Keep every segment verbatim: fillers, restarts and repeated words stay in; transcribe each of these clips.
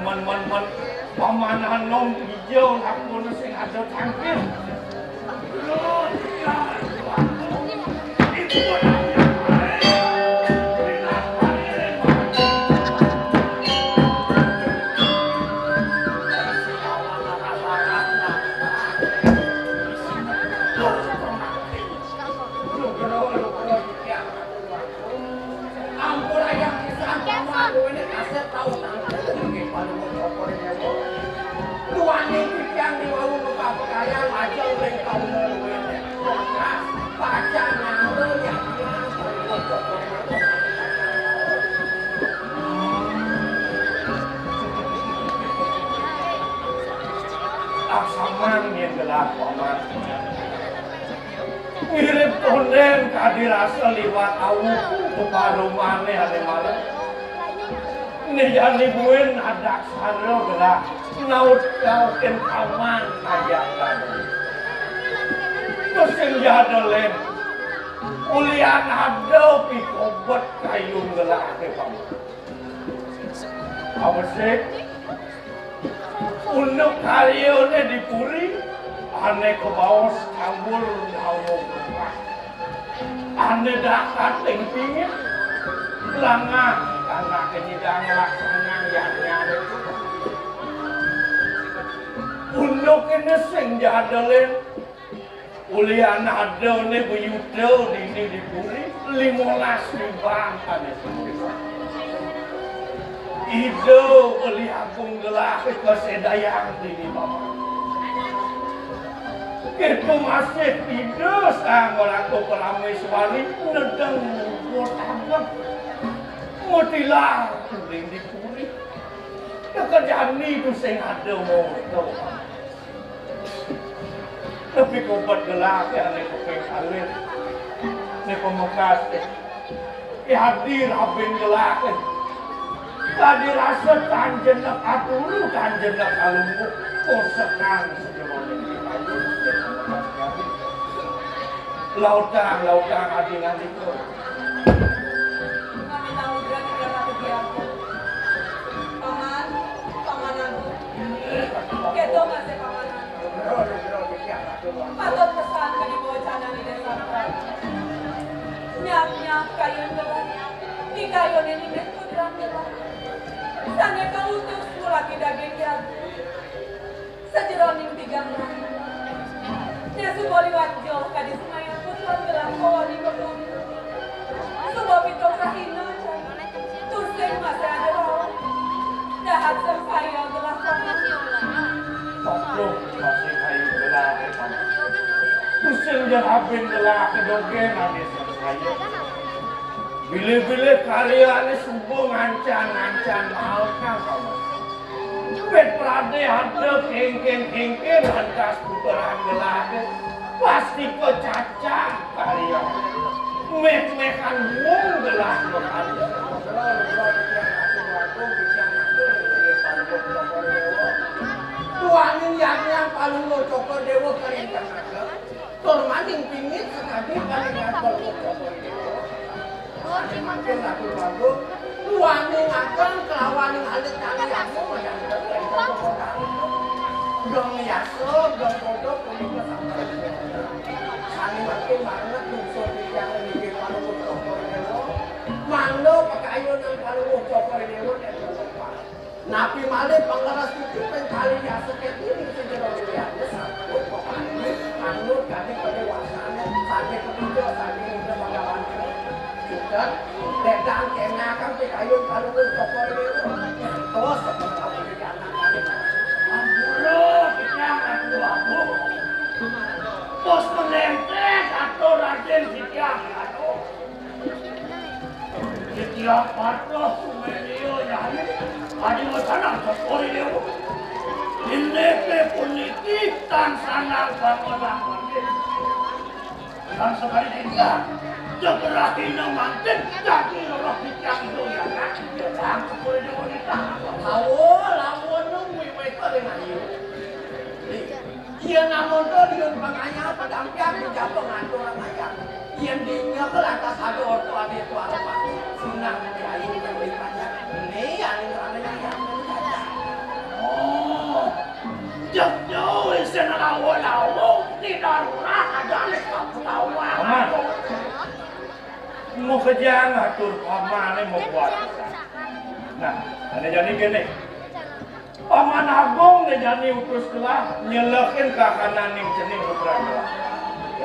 Men, men, men, pamanahan nom ijo lakune sing ada tangkil. Ampun, ayang pisan, paman, kowe nek kasep tau tangkil nggih paling cokor nyewa. Luwani titiang diwawu numpang pekayan, aja ring kaum kowe nek. Pacang nyaur ya, paling cokor nyewa. Ah, samang yen gelah, paman. Mirip tondén kadi rasa liwat awu, peparumane ane malem. Né jani buin adak sara gelah, naut-nautin paman ajak tadi. Terus sing jadelen, ulian ada pikobet kayun gelah ke paman. Abesik, unduk karyane di puri, ane kebaos kabur dawa gerah. Ane dakat ing pingit, langah, anak nyidang laksanang yadnyane. Unduk ini sing jadelen, ulian adane beyuda dini di puri, limolas tiban ane. Ida Beli Agung gelah kasedayang dini paman. Keto masih Ida Sang Ratu Parameswari nedeng luhur ageng. Mutilar uling di puri. Kejani tu sing ada moto. Tapi kobat gelah ke ane kuping alit. Ni pemekas ke. Ki hadir abin gelah ke. Tadi rasa tanjenak aturu, tanjenak alungguh. Kosekan sejeroning kayu. Lautang, lautang adi ngandika. Kami tahu berarti karena kegiatan. Paman, paman aku. Keto masih paman aku. Patut pesan ke dibawa cana di desa. Nyap-nyap kayun gelah. Di kayun ini nek putra gelah. Sane kau utus mulaki daging jago. Sajeroning tigang rahi. Nek suba liwat joh kadi semaya putra gelah kawani betul. Suba pitung rahina, jan. Tur sing masih ada lawan. Dahat sing saya gelah paman. Koplung masih kayu gelah, eh, paman. Tusing jan abin gelah kedogen ane sing saya. Bile-bile karyane suba ngancan-ngancan maut kang paman. Wit prade ada kengken-kengken lantas puteran gelahne. Pasti kecacah karya. Meh-mehan wong gelah bekarya. Tuaning yadnya palungguh Cokor Dewa karing tenaga. Tur maning pingit sakadi paningal Palungguh Cokor Dewa. Sané mangkin Ratu Bagong, luaning ageng kelawaning alit kang yasa madhangdhet ing Cokor Dewa. Geng yasa, geng kodhok punika sampun. Sané mangkin banget lungsur titiang inggih Palungguh Cokor Dewa. Mangda pakayunan Palungguh Cokor Dewa nek Napi malih pangeras suci ping kalih yasa kediri sing jero liane sampun peparingi manut kadi kadewasane saking ketiga saking Ida Bhagawan. Suket, ledang kenakang pikayun kalungguh Cokor Dewa. Terus seperti anak kali. Ampura, kita ngaku aku. Terus menenteng atau Raden Sitiah Galuh. Setiap patuh sumedya nyai, adi wacana Cokor Dewa. Inggih puniki tan sandang pangalaman. Lan sekali tinggal, jegerahina mangkin dadi roh titiang doyanan. Cokor Dewa nitah. Awo, lamun nang wiwit paling ayu. Yen amonto liun pangayal padampian dijaba ngatur ayam. Yen dinyekel lantas ada orto ade tuara pati, sinang diayu kang lipanjang. Ini ane ane ayam. Kejang atur pamané mabuat. Nah, ané jani kéné. Paman Agung né jani utus gelah nyelehin kakanan ning cening putra gelah.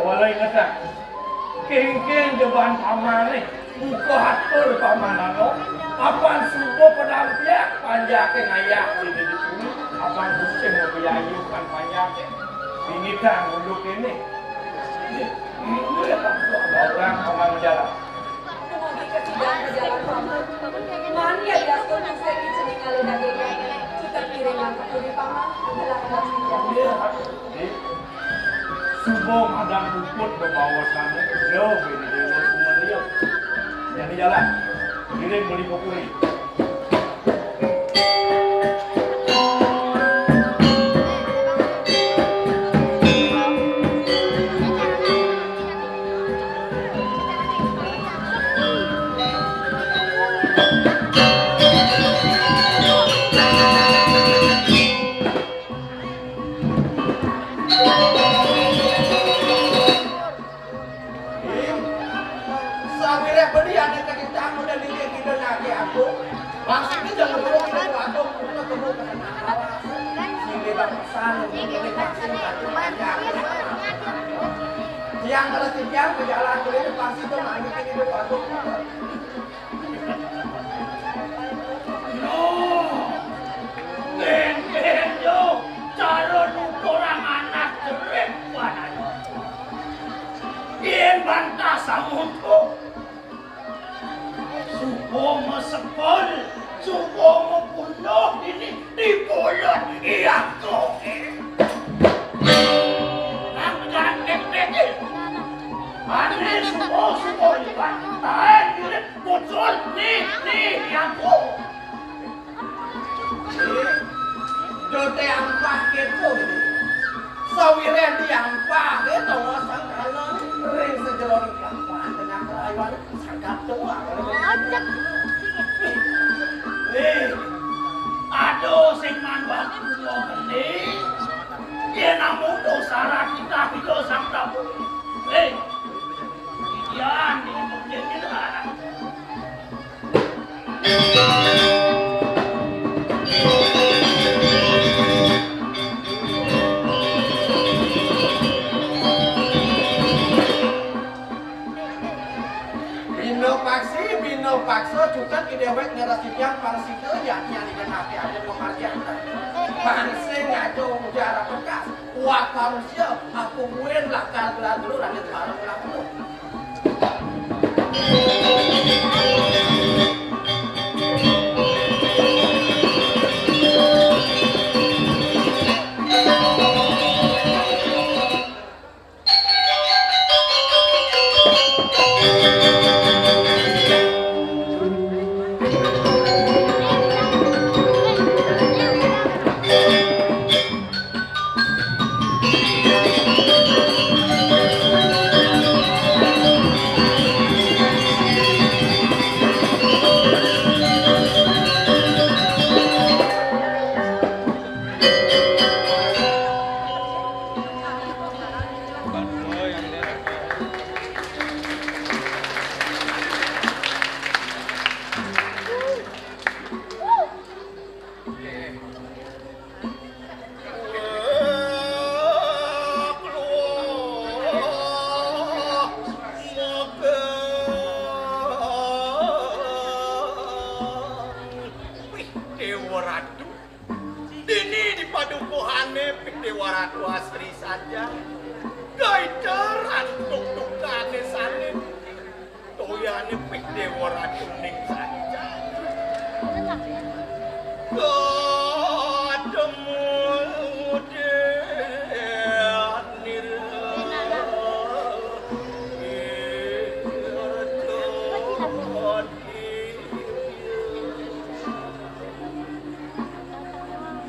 Wala ingetang. Kéngkén jeban pamané, buka atur paman Agung. Apan suba pedampiang panjaké ngayah sini di sini. Apan pusing mabiayu kan panjaké. Ingetang unduk ini. Orang paman jalan. Dumugi ka sidang ka jalan, Paman. Mangda diastun sing cening alih dagingan, cutet ngiring langkung puri, Paman, gelah-gelah sidang. Suba madan puput bebaosané, yo, bini dewa sumendia. Jani jalan, ngiring beli ka puri. Sawiréh beli ané kecicang udah dikit kita nagih aku. Maksudnya jangan dulu kita tuh aku kita tunggu ke tengah. Sini bangsan, ini vaksin satu banyak. Tiang kalau tiang berjalan keliling pasti tuh ngambil ini waktu. Loh, kénkén yo, cara nuturang anak jerit, panano. Yén bantah samutu, suba masekul, suba mapunduh dini di pulut iya tuh. Nang gantek-gantek. Ané suba-suba liwat. Taén jurit. Muncul, nih, nih, yang ku. Jote ampah kéto. Sawiréh diampah kéto, sangkala ring sajeroning kampah tengah kalawan sangkap doang. Nih, aduh, sing manbak kulo geni. Yén namung dosa kita, kita sang Prabu. Nih, idian, ini mungkin kita. Bina paksi, bina paksa, cutet i déwék ngeras titiang parsida, yakti ané genah até ané pamargin. Pansing aja ujar bekas, kuat manusia, aku buin lakar gelar dulu, lanjut bareng ulah dulu. Déwa Ratu, dini di padukuhané Déwa Ratu Asri saja. Kaiteran tuk dukané sané. Toyané Déwa Ratu ning saja. Katemu Déwa Nira.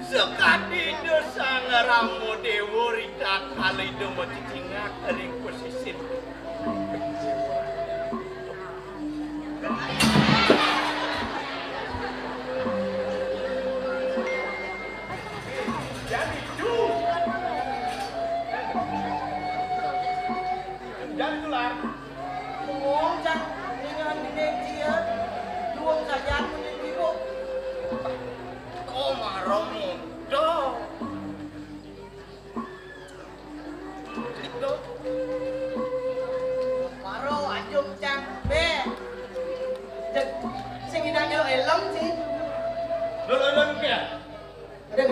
Sekadi Ida Sang Rama Déwa ritatkala Ida macicingak ring pasisir. Jadi tular. Bengong, Cang. Ningal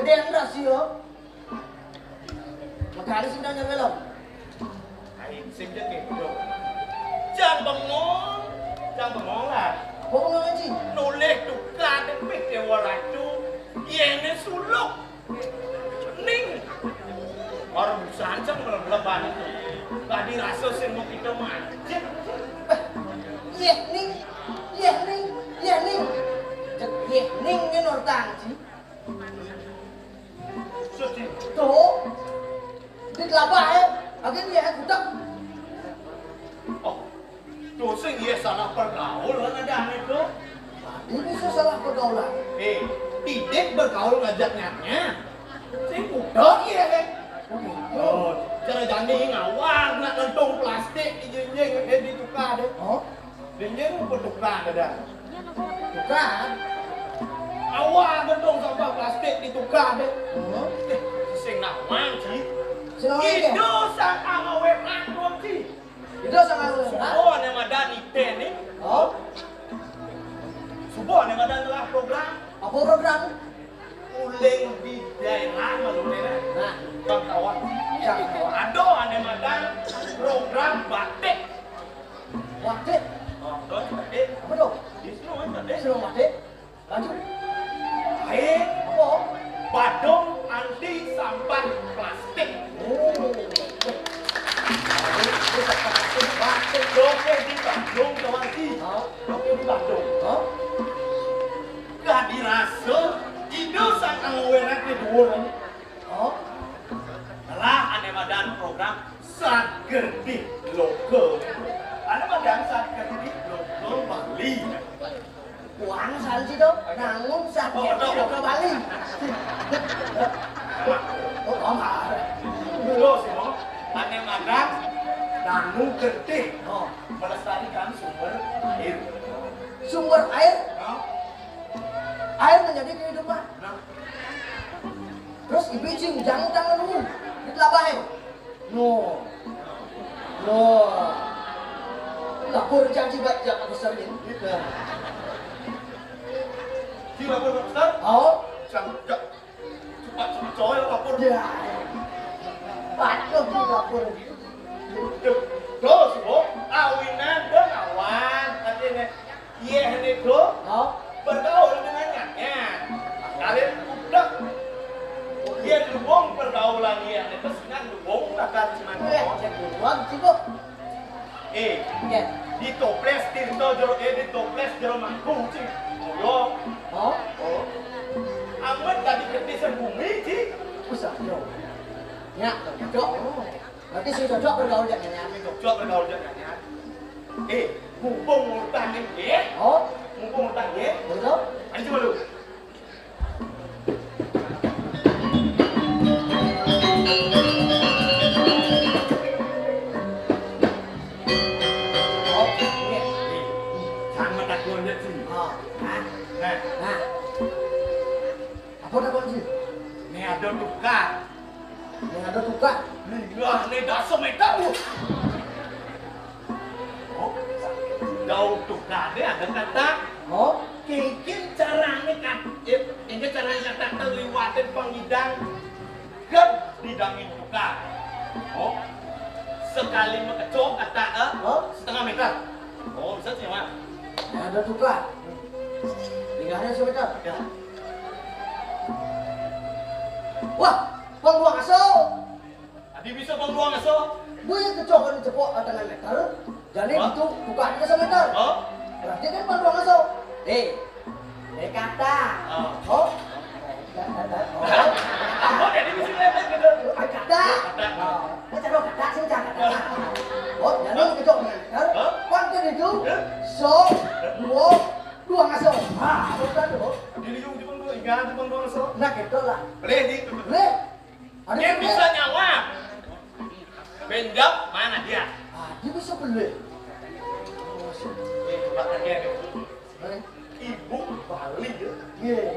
Dén rahasia. Magari sing nang nyampe lo. Ai, sing dek gitu. Jang bengong, jang bengong lah. Apa bengong, Ji? Nolih tukar dek pih dewa ratu. Yéné suluk. Ning. Orang busan sang melem-leban. Tadi rasa sing mau kita mancing. Yéh, Ning. Yéh, Ning. Yéh, Ning. Cék, yéh, Ning, né nortang, Ji. Sedih. Tuh. Di telabah, eh. Agen yéh, budek. Oh. Tuh sing yéh salah pergaul kan ada ané tuh. Ini bisa salah pergaulan. Eh, tidak bergaul ngajak nyanya. Sing budek yéh, eh. Oh, gitu. Oh, cara jani ngawar nak ngantung plastik di jinjing, eh, di tukar deh. Oh? Jinjing apa tukar ada? Tukar. Awak gedung sampah plastik ditukar deh. Hmm. Eh, sing nawang, Ji. Sing nawang, ya? Ida sang angawé rangkung, Ji. Ida sang angawé rangkung? Suba ané madan ité né. Oh. Suba ané madan telah program. Apa program? Uling di daerah malu né. Nah. Bang kawan. Bang kawan. Ada ané madan program batik. Wadik. Oh, terus batik. Apa tu? Di sini kan batik. Sini batik. Lanjut. Lain. Apa? Badung anti sampah plastik. Oh. Badung anti sampah plastik. Batik. Oke, di Badung, kawan, Ji. Oh. Oke, di Badung. Oh. Gak dirasa, ida sang angawé rek di dua. Oh. Telah ané madan program Sagedi Loka. Ané madan Sagedi Loka Bali. Kuang sanci to, nangun Sagedi Loka Bali. Oh, oh, maaf. Terus, no. Ané madan Danu Getih. Oh. Melestarikan sumber air. Sumber air? Hah? Air menjadi kehidupan. Nah. Terus ibi cing jang tangan lu di telabah, eh. No. No. Lapor janji buat jak besar ini. Gitu. Di lapor besar? Oh. Jang, jang. Cepat-cepat coy lapor. Ya. Patuh di lapor. Terus, Bu, awinan dong awan katanya. Yéh né do. Oh. Bergaul dengan nyanya. Kalian udah. Yéh lubung pergaulan yéh né pesengan lubung akan cuman. Eh, cek duluan sih, Bu. Eh, ya. Ditoples tirta jero, eh, ditoples jero mangku, Cing. Ayo. Oh? Oh. Amat tadi kerti sing bumi, Cing. Usah, yo. Ya, cocok. Oh. Berarti sing cocok bergaul jak nyanyi. Cocok bergaul jak nyanyi. Eh, mumpung ngurutang nih, eh. Oh? Mumpung ngurutang, eh. Betul? Ayo coba lu. Sama tak gua lihat sih. Oh, hah? Nah. Nah. Apa tak gua sih? Ini ada tukar. Ini ada tukar. Nih, wah, ini dah semeter, Bu. Oh, jauh tukar deh, ada kata. Oh? Kengken carane kat, eh, kengken carane kata liwatin pengidang ke didangin tukar. Oh, sekali mekecok kata, eh, oh? Setengah meter. Oh, bisa sih, Mak. Ya, ada tukar. Tinggalnya semeter. Ya. Wah, pengguang asal. Adi bisa pang duang aso? Bui kecoh kan cepok atangan meter. Jadi itu tukar ke semeter. Oh? Berarti kan pang duang aso. Eh, eh kata. Oh. Oh. Kata. Oh. Apa jadi bisa lepet gitu? Eh, kata. Kata. Oh. Kan cara kata sih cara kata. Oh, jadi kecoh dengan meter. Oh. Pang ke itu. Eh? So, dua, duang aso. Ah, apa tuh? Jadi yung cuma dua, ingat cuma duang aso. Nah, gitu lah. Boleh di. Boleh. Ada dia bisa nyawa. Benjam mana dia? Ah, dia bisa beli. Eh, coba kerja deh. Eh. Ibu Bali ya. Iya.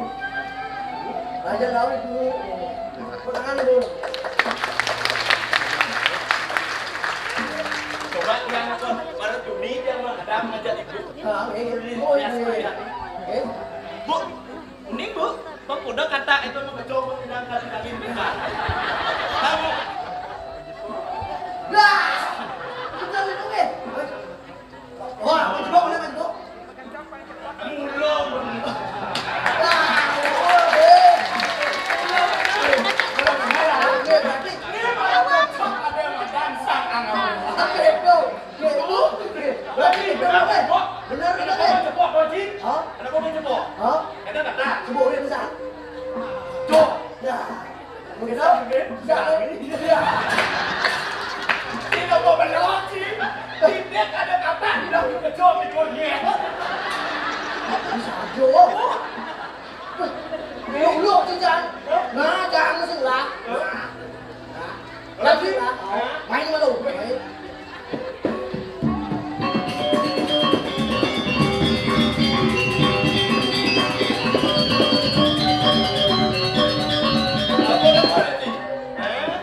Raja Daud dulu. Perangan dulu. Coba yang apa? Baru Juni dia mah ada ngajak ibu. Ah, eh, oh, iya. Eh. Bu, ini bu. Bang, udah kata itu mau kecoba bilang kali-kali mereka. Kamu. Dah. Kita minum, eh. Wah, mau jebak, boleh, mau jebak? Mulung. Wah, eh. Ini malah cocok ada yang dansang, anak. Oke, go. Oke, go. Oke. Berarti, benar, eh? Benar, benar, eh? Ada mau jebak, Pak Haji? Hah? Ada mau jebak? Hah? Ada kata? Jebak, udah bisa. Cok. Ya. Begitu? Bisa, kan? Iya. Tidak mau menolak, sih. Tidak ada kata, tidak mau mencoba, mikirnya. Bisa aja. Lu, lu, Cican. Nah, jangan sih lah. Lagi lah. Main sama lu. Main. Apa, apa, Cing? Hah?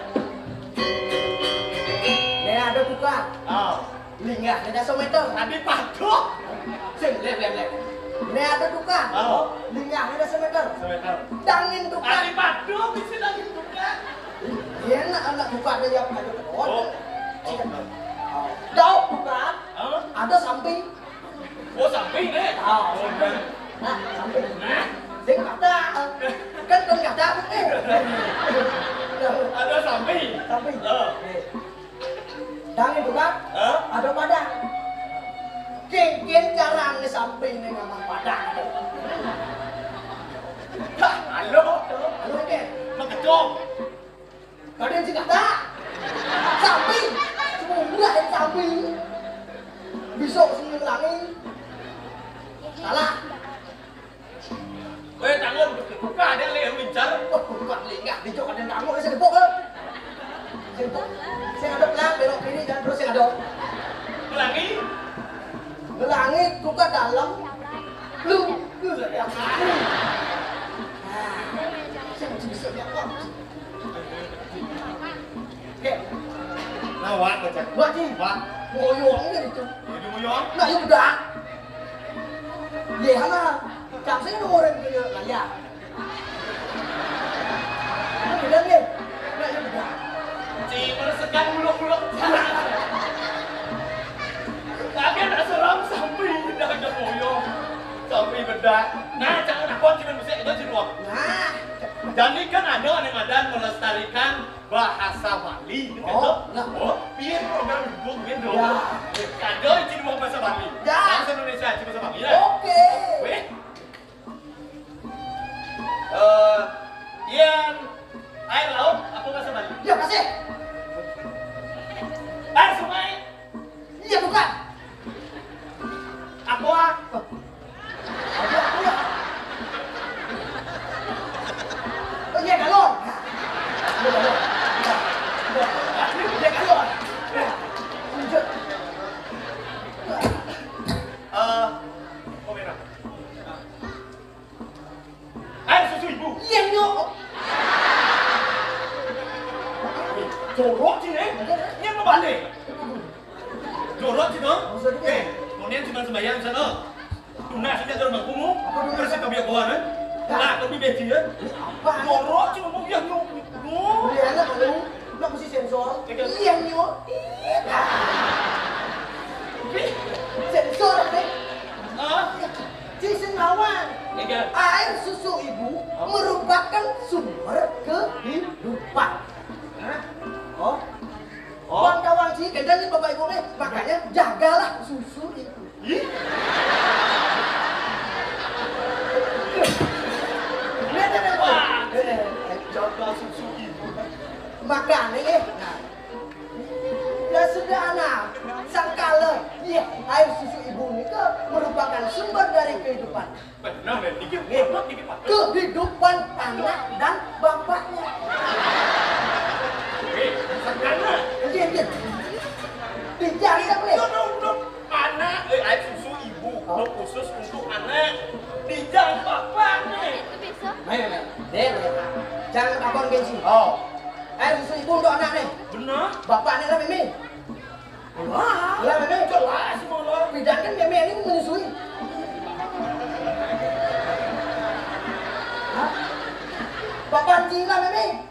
Nih, ada buka. Oh. Linggah, ada semeter. Tadi patok. Sing, lihat, lihat, lihat. Ini ada tukang. Oh. Linggah, ada semeter. Semeter. Dangin tukang. Tadi patok, bisa dangin tukang. Iya, nak, anak buka ada yang ada. Oh. Oh. Tahu bukan? Hah? Ada samping. Oh, samping, nih. Ah, samping. Nah, samping. Nah. Sing kata. Kan, kan kata, eh. Ada samping. Samping. Oh. Nih. Dang itu kan? Hah? Ada padang. Kengken carane sampai ini memang padang. Hah, halo. Halo, Ken. Makecong. Kadang sih kata. Samping. Cuma murah yang samping. Bisa sih ngelangi. Salah. Weh, tangan, buka ada yang lihat lincar. Wah, buka linggah, di jok ada yang tangan, saya depok, eh. Saya depok. Saya ada pelan, belok kiri, dan terus saya ada. Lagi? Ngelangi, buka dalam. Lu, lu, ya, lu. Nah, saya masih bisa lihat, Bang. Oke. Nah, wah, baca. Wah, Ji. Wah. Ngoyongnya gitu. Jadi ngoyong? Nah, ya udah. Iya, sama. Kamu sih nomor yang punya kaya. Ini beda nih. Nah, ya udah. Cimer sekan muluk-muluk. Tapi anak seram sampai tidak ada ngoyong. Sampai bedak. Nah, jangan aku cuma bisa itu di ruang. Nah. Jadi kan ada yang ada melestarikan bahasa Bali, gitu. Oh, nah. Oh, piye program ibu, gitu. Ya. Kado, ciri bahasa Bali. Ya. Bahasa Indonesia, ciri bahasa Bali, ya. Oke. Weh. Eh, Ian, air laut, apa bahasa Bali? Ya, kasih. Air sungai. Iya, bukan. Aqua. Ada aqua. Oh, iya, galon. Iya, galon. Iya. Iya, galon. Iya. Lanjut. Eh, oh, merah. Air susu ibu. Iya, nyok. Jorok sih, eh. Ini apa balik? Jorok sih, dong. Maksudnya? Eh, kemudian cuma sembahyang sana. Tunas, tidak ada bangkumu. Apa tunas? Terus kami kawan, eh. Nah, tapi beci, ya. Apa? Jorok sih, ngomong, iya, nyok. Nyok. Iya, enak, kalau nak mesti sensor. Iya. Iya, nyok. Iya. Sensor, deh. Ah. Jason Mawar. Iya. Air susu ibu merupakan sumber kehidupan. Hah? Oh. Oh. Kawan-kawan sih, kadang nih Bapak Ibu nih, makanya jagalah susu ibu. Ih. Lihat, lihat, lihat. Wah, jaga susu ibu. Makanya, eh, nah, ya sudah, anak, sangkala, iya, air susu ibu ini ke merupakan sumber dari kehidupan. Benar, deh. Dikit, dikit, dikit, Pak. Kehidupan anak dan bapaknya. Eh, sangkala. Iya, iya. Dijari tak boleh. Anak, eh, air susu ibu, oh, khusus untuk anak. Dijang bapak nih. Nih, nih, nih. Nih, nih. Jangan abang gengsi. Oh. Air susu ibu untuk anak nih. Benar. Bapak nih lah, Mimi. Wah, lah, Mimi. Jelas, malah. Bidang kan Mimi ini menyusui. Hah? Bapak Cina, Meme.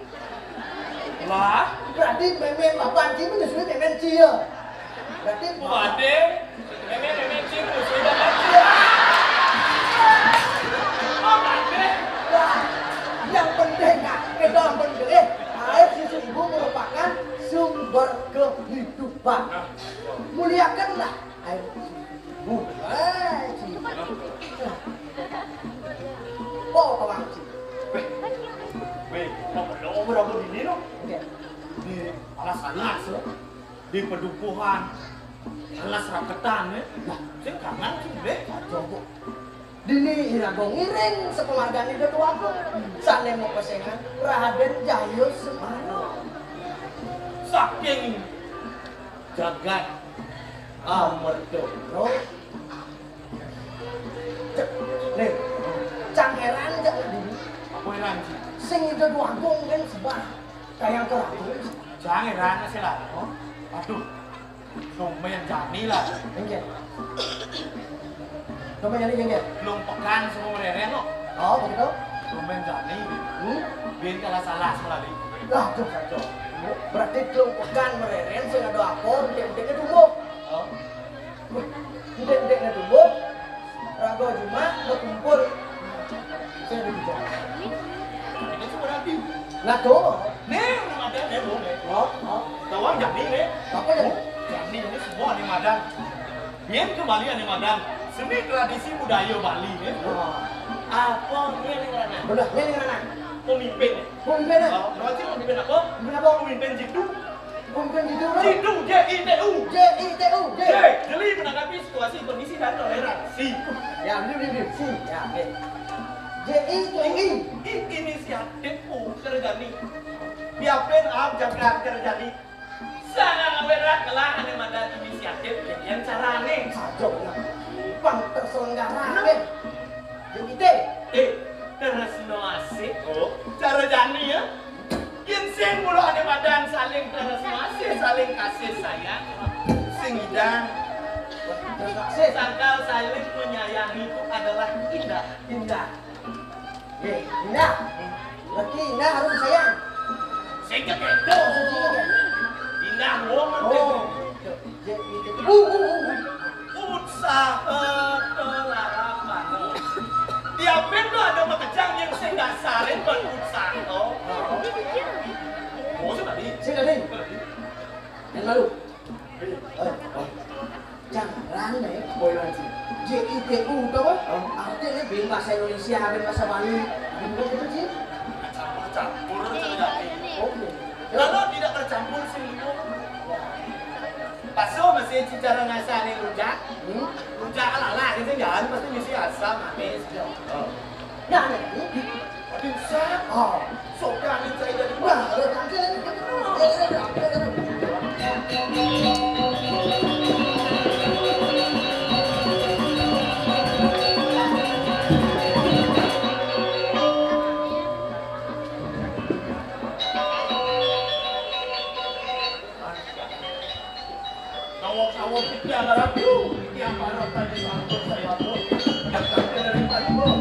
Lah, berarti Meme Bapak Cina menyusui Meme Cia. Berarti Waduh, Meme, Meme Cina menyusui Bapak Cina. Bapak Cina. Lah, yang penting, Kak, kita ampun, eh, air susu ibu merupakan sumber kehidupan. Muliakanlah air susu ibu. Eh, Ci. Oh, Bang Ci. Weh, weh, apa lo berapa dini lo? Oke. Di alas-alas lo. Di pedukuhan. Alas raketan, eh. Nah, sing kangen sing dek. Coba. Dini iraga ngiring sapamargane Datuagung. Sane mapesengan Raden Jayasubara. Saking jagat Amartapura. Cek, nih, cang heran cek dini. Apa heran sih? Sing Ida Datuagung kan sebah. Kayang keraton. Cang heran sih lah. Oh, aduh. Lumayan jani lah. Nggih. Lumayan jani nggih. Belum pekan semua mereren lo. Oh, begitu? Lumayan jani. Hmm? Bin kalah salah sekali. Lah, tuh kacau. Berarti belum pekan mereren sing ada apa, ndek-ndeknya tumbuh. Oh. Wah, ndek-ndeknya tumbuh. Raga Jumat bekumpul. Saya ada di Jakarta. Ini semua nanti. Lah, tuh. Nih, orang ada nih, lo nih. Oh, oh. Tawang jani nih. Apa jani? Jani ini semua nih, Madan. Biar kembali nih, Madan. Seni tradisi budaya Bali nih. Oh. Apa nih, nih, Rana? Benar, nih, nih, Rana. Pemimpin nih. Pemimpin, ah? Oh, berarti pemimpin apa? Pemimpin apa? Pemimpin jitu. Pemimpin jitu, Bro. Jitu, J I T U. J I T U, J. J, jeli menanggapi situasi, kondisi, dan toleransi. Ya, bener, bener, bener. Si, ya, oke. J I T U. I, inisiatif, oh, kerjani. Biapin, ah, jaga kerjani. Sangat berat lah, ane Madan inisiatif, jadian carane. Saja, ya. Pang terselenggara, eh. J I T. Eh, terus no asik. Oh, cara jani, ya. Yen sing mula ane Madan saling terus no asik, saling kasih sayang. Sing idang. Terus no asik. Sangkal saling menyayangi itu adalah indah. Indah. Eh, indah. Lagi indah harus disayang. Sing kekedo. Indah, wong ngerti. Oh. J I T U. Uh, uh, uh, uh. Usaha kelarapan. Tiap pin tuh ada makejang yang sing dasarin buat usaha. Oh, sudah di. Sing tadi. Yang lalu. Eh, oh. Jangan nih. Boy lagi. J I T U tuh, apa? Oh. Artinya bin bahasa Indonesia, bin bahasa Bali. Bin gitu, Ci. Campur-campur terjadi. Oke. Kalau tidak tercampur sih itu. Ya. Paso masih cara ngasane rujak. Hmm? Rujak ala-ala gitu jangan pasti misi asam manis. Oh. Nah, nah, ini. Aduh, Sat. Oh. Sok kami saya jadi wah, ada tangkil ini. Nawang-nawang iki anggaran, iki anggaran tadi sangkut saya tuh. Tapi dari tadi gua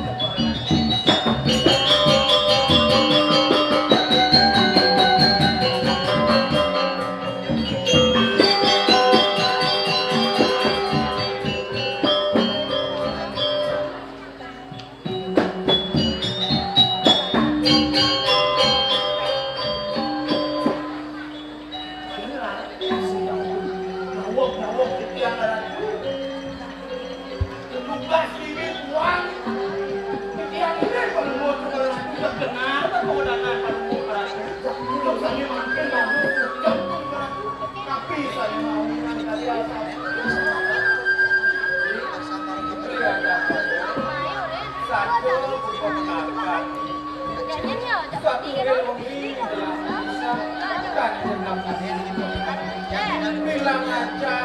Bilang aja,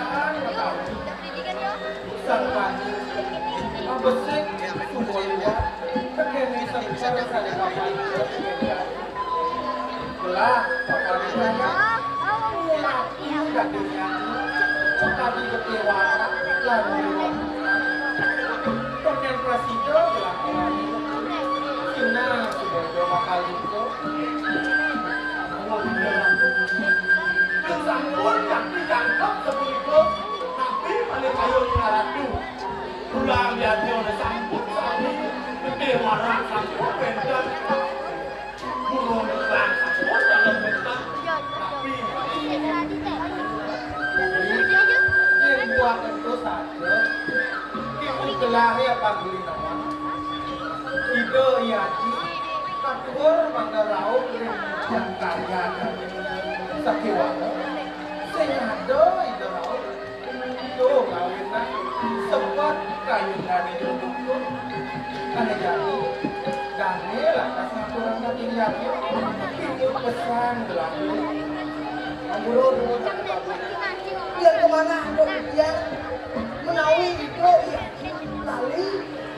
sang mati. Mabesik, sumur liwat, tekene sengker sare papan. Lah, papan saya, mati dagingnya, tadi kecewa, lalu konsentrasi ke belakang. Nah, sudah dua kali itu. Sampun, tapi jangkep sepunika. Tapi pada kayu ngaratu. Pulang diaji oleh sampun sami. Gede warak sampun benten. Burung terbang sampun dalam benten. Tapi yang buat itu saja. Kita gelahnya panggilin nama. Ida Iyaji katur mangga rauh ring Jangkaryan Sakiwana. Sing ada Ida rauh. Tuh kawinan sepat kayunan Ida dukun. Ane jani dane lantas ngaturang daging yatim. Timun pesan gelah. Ampun. Biar kemana dong biar menawi Ida Iyaji lali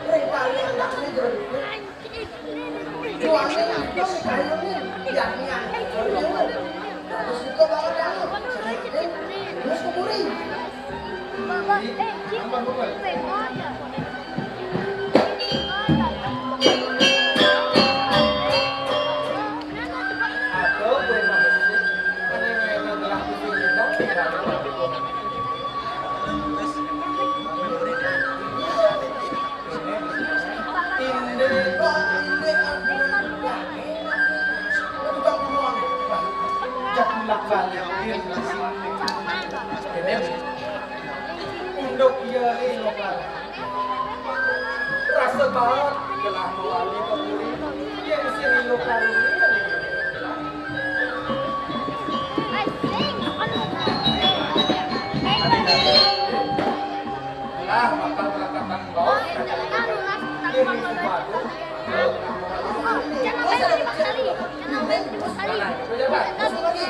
ring kalian dane jero dukun. Tuane itu kayune yakni terus itu banget kamu. Terus kuburi. Apa bukan? Atau gue masih ada yang ngelah di sini dan tidak ada. Unduk iya ri lokal. Rasa banget gelah mawali pemuri. Iya di sini lokal ini. Lah, bakal berangkatan bos. Ini sepatu. Jangan main lima kali. Jangan main lima kali. Jangan main lima kali.